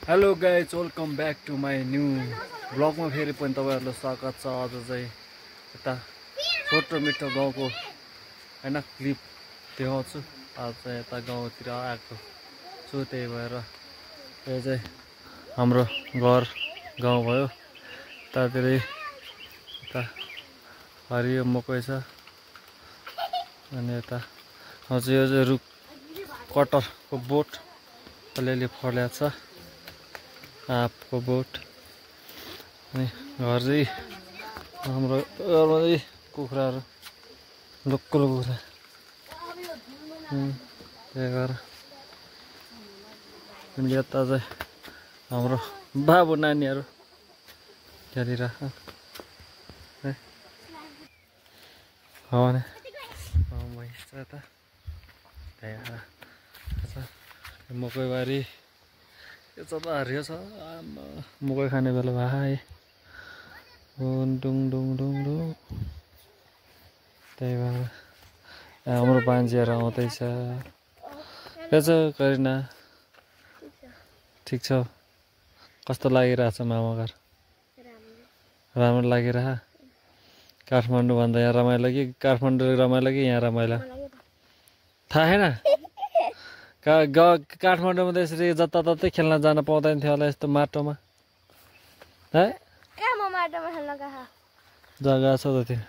Hello guys, welcome back to my new ब्लगमा फेरि पनि तपाईँहरूलाई स्वागत छ। आज चाहिँ यता छोटो मिठो गाउँको होइन क्लिप देखाउँछु। आज चाहिँ यता गाउँतिर आएको छु, त्यही भएर यो चाहिँ हाम्रो घर गाउँ भयो। यतातिरै यता हरियो मकै छ अनि यता अझै यो चाहिँ रुख कटरको बोट अलिअलि फलेको छ, आँपको बोट। अनि घर चाहिँ हाम्रो घरमा चाहिँ कुखुराहरू लोकल कुखुरा, त्यही भएर यता चाहिँ हाम्रो बाबु नानीहरू खेलिरहेको है हो भने भइन्छ यता। त्यही भएर मकैबारी यो त हरियो छ, मकै खाने बेला भाइ डुङ डुङ डुङ डुङ। त्यही भएर हाम्रो मान्छेहरू आउँदैछ। के छ करिना, ठिक छ? कस्तो लागिरहेछ मामा घर? राम्रो लागिरह? काठमाडौँ भन्दा यहाँ रमाइलो कि काठमाडौँ रमाइलो कि यहाँ रमाइलो थाहा छैन? काठमाडौँमा त यसरी जताततै खेल्न जान पाउँदैन थियो होला यस्तो माटोमा है? जग्गा छ त त्यो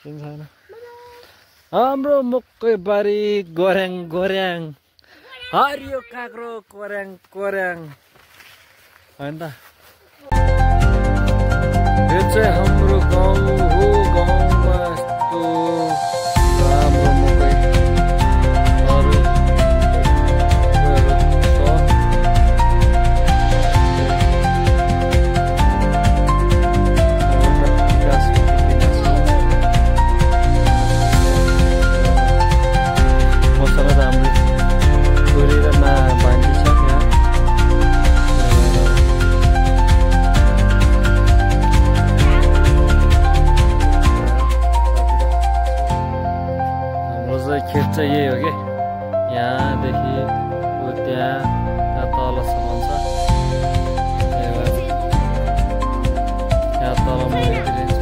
किन छैन? हाम्रो मकैबारी गोर्याङ गोर्याङ हरियो काँक्रो कोर्याङ कोर्याङ होइन त? यो चाहिँ हाम्रो गाउँ हो। गाउँमा यस्तो राम्रो मकै खेत चाहिँ यही हो कि यहाँदेखि त्यहाँ तलसम्म छ। यहाँ तल मन्दिर छ।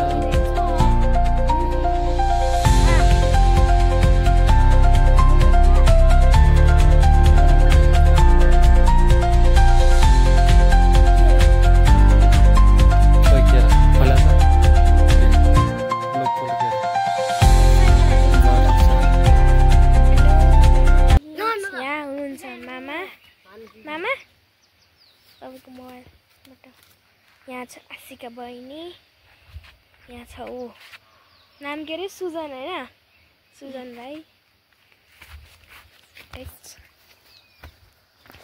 मामा तपाईँको मोबाइलबाट यहाँ छ आशिका बहिनी, यहाँ छ ऊ नाम के अरे सुजन होइन? सुजन भाइ।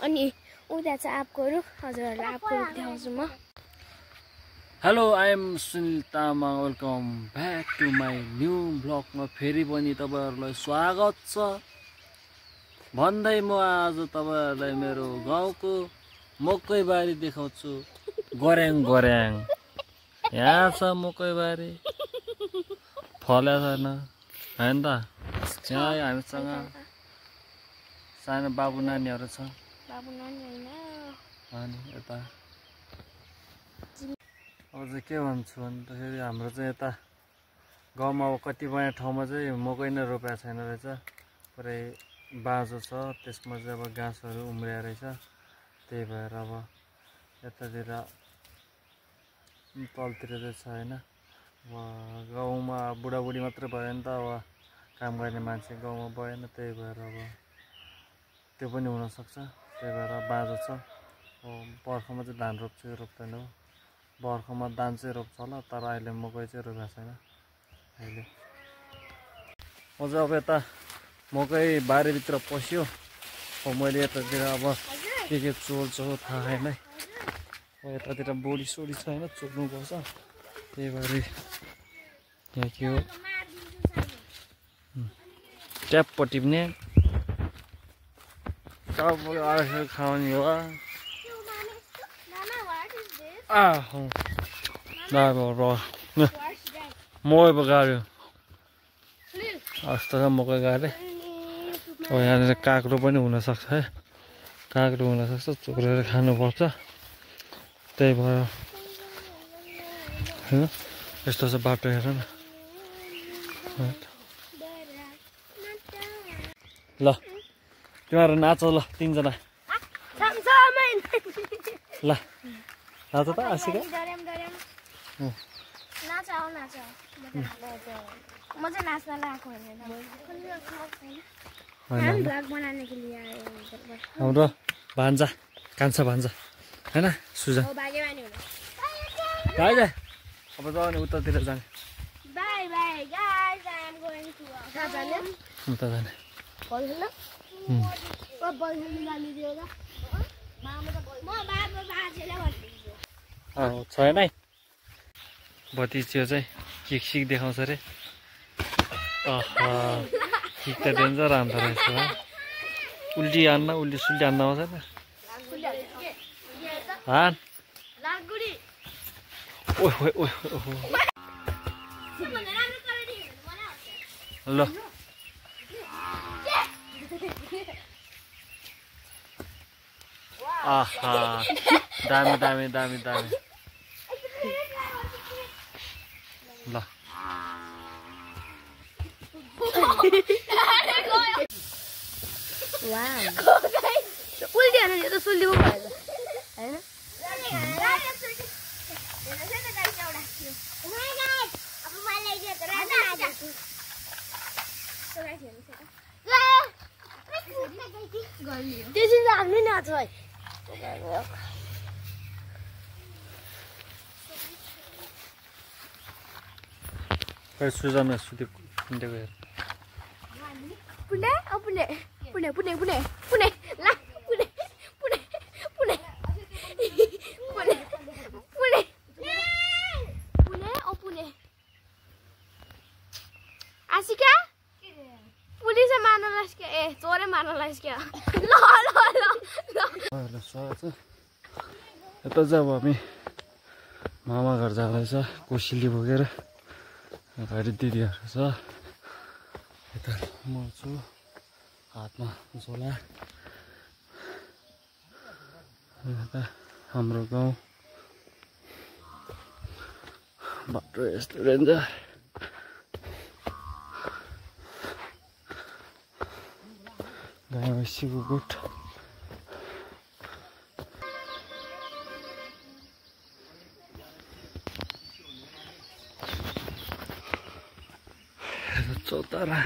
अनि उता छ आँपको रुख। हजुरहरूलाई आँपको रुख देखाउँछु म। Hello, I am Sunil Tamang. Welcome back to my new ब्लगमा फेरि पनि तपाईँहरूलाई स्वागत छ भन्दै म आज तपाईँहरूलाई मेरो गाउँको मकैबारी देखाउँछु। गोर्याङ गोर्याङ यहाँ छ मकैबारी, फल्या छैन होइन त? यहाँ हामीसँग सानो बाबु नानीहरू छ। बाबु नानी होइन अनि यता अब चाहिँ के भन्छु भन्दाखेरि हाम्रो चाहिँ यता गाउँमा अब कतिपय ठाउँमा चाहिँ मकै नै रोपेको छैन रहेछ। पुरै बाँझो छ, त्यसमा चाहिँ अब घाँसहरू उम्रिया रहेछ। त्यही भएर अब यतातिर तलतिर चाहिँ छ होइन। अब गाउँमा बुढाबुढी मात्रै भयो नि त, अब काम गर्ने मान्छे गाउँमा भएन। त्यही भएर अब त्यो पनि हुनसक्छ। त्यही भएर बाँझो छ। बर्खामा चाहिँ धान रोप्छ कि रोप्दैन हो? बर्खामा धान चाहिँ रोप्छ होला, तर अहिले मकै चाहिँ रोपेको छैन अहिले। अझ अब यता मकै बारीभित्र पस्यो। मैले यतातिर अब के चोल्छ हो थाहा छैन है। यतातिर बोडी सोडी छ होइन, चोल्नुपर्छ। त्यही भएर यहाँ के हो ट्याप टिप्ने खाउने हो। मकै पकायो अस्ता मकै गाडे। यहाँनिर काँक्रो पनि हुनसक्छ है। काँक्रो हुनसक्छ चोरेर खानुपर्छ त्यही भएर होइन यस्तो छ बाटो हेर न ल तिमीहरू नाच ल तिनजना ल नाच त आसिका हाम्रो भान्जा कान्छा भान्जा होइन सुजन भाइ अब जाऊ नि उतातिर जाने उता जाने छैन है भतिजियो चाहिँ किक सिक देखाउँछ अरे किक त डेन्जर राम्रो रहेछ उल्टी हान्न उल्टी सुल्टी हान्न आउँछ नि हान ल आहा दामी दामी दामी दामी ल उल्टी हाल्नु यो त सुल्टी पो भएछ होइन त्यसरी लाग्नु नाच भाइ सुजन सुतेको हेर पुणे पुणे पुणे पुणे पुणे पुणे ला पुणे पुणे पुणे पुणे पुणे पुणे ओ पुणे आसिका पुलिस मार्नलास् क्या ए चोरे मार्नलास् क्या ल ल ल स्वागत छ यता चाहिँ अब हामी मामा घर जाँदैछ कोसिली बोकेर घरि दिदीहरू छ यता म छु हातमा झोला यता हाम्रो गाउँ बाटो यस्तो डेन्जर गाई भैँसीको गोठ चौतारा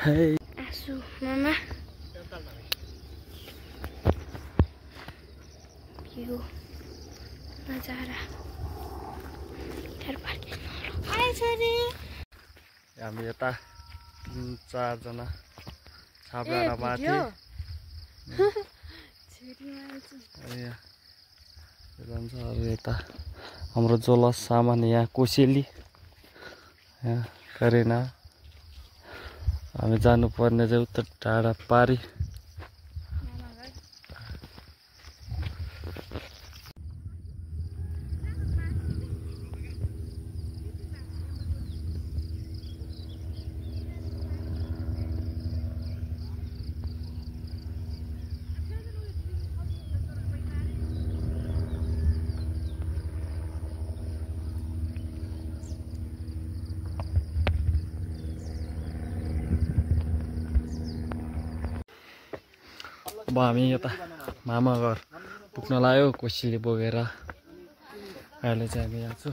Hey. आसु मामा यो नजारा हाय छोरी हामी यता 3-4 जना छाप्रा माथि जान्छ अरू यता हाम्रो जोलस सामान यहाँ कोसेली यहाँ करेना हामी जानुपर्ने चाहिँ उता टाढा पारी अब हामी यता मामा घर पुग्न लाग्यो कोसीले बोकेर अहिले चाहिँ हामी यहाँ छु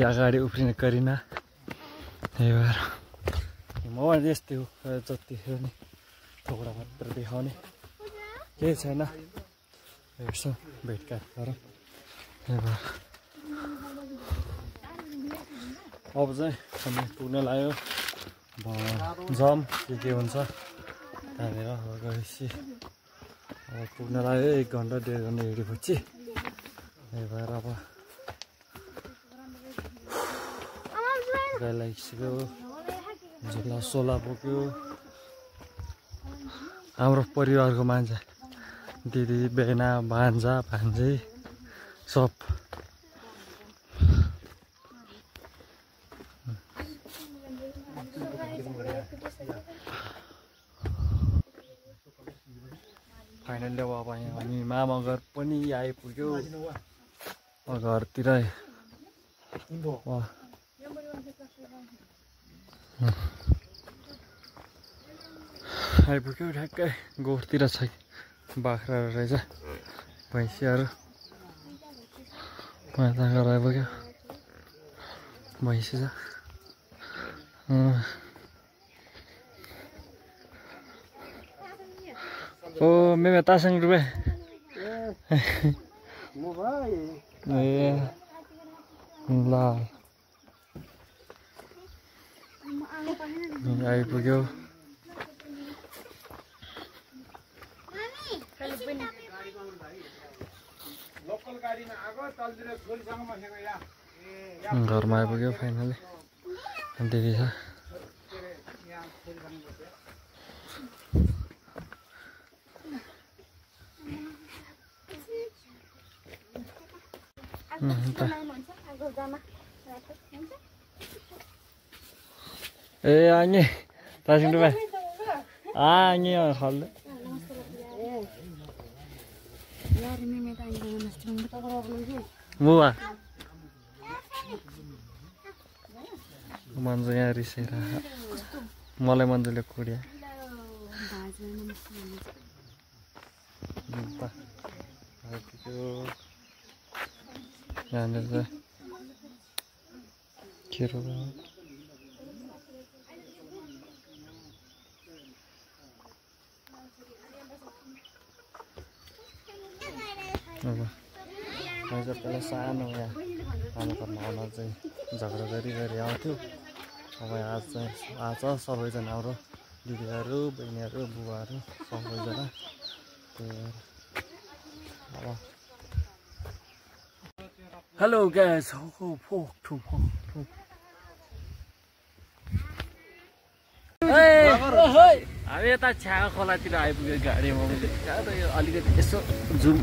अगाडि उफ्रिने करिना त्यही भएर मोबाइल यस्तै हो जतिखेर नि थोडा मात्र देखाउने केही छैन हेर्छौँ भेटघाट गरौँ त्यही भएर अब चाहिँ हामी पुग्न लाग्यो जम के हुन्छ त्यहाँनिर गएपछि अब पुग्न लाग्यो 1 घन्टा 1.5 घन्टा हिँडेपछि त्यही भएर अब लागिसक्यो झोला सोला बोक्यो हाम्रो परिवारको मान्छे दिदी बहिना भान्जा भान्जै सब फाइनली अब हामी मामा घर पनि आइपुग्यो घरतिरै आइपुग्यो ठ्याक्कै गोठतिर छ बाख्रा रहेछ भैँसीहरू यता गएर आइपुग्यो भैँसी छ ओ मेमे तासङ रुपे ए ल आइपुग्यो घरमा आइपुग्यो फाइनली दिदी छ ए आङे तासिङ रुपे आङे खाल्दै मुवा मन्जु यहाँ रिसेर मलाई मन्जुले कुडिया यहाँनिर चाहिँ खेरो अब मैले चाहिँ पहिला सानो यहाँ हाम्रो घरमा आउन चाहिँ झगडा गरी आउँथ्यो अब आज सबैजना हाम्रो दिदीहरू बहिनीहरू बुबाहरू सबैजना अब हेलो गाइस हामी यता छ्यागा खोलातिर आइपुग्यो गाडीमा मैले कहाँ त यो अलिकति यसो जुम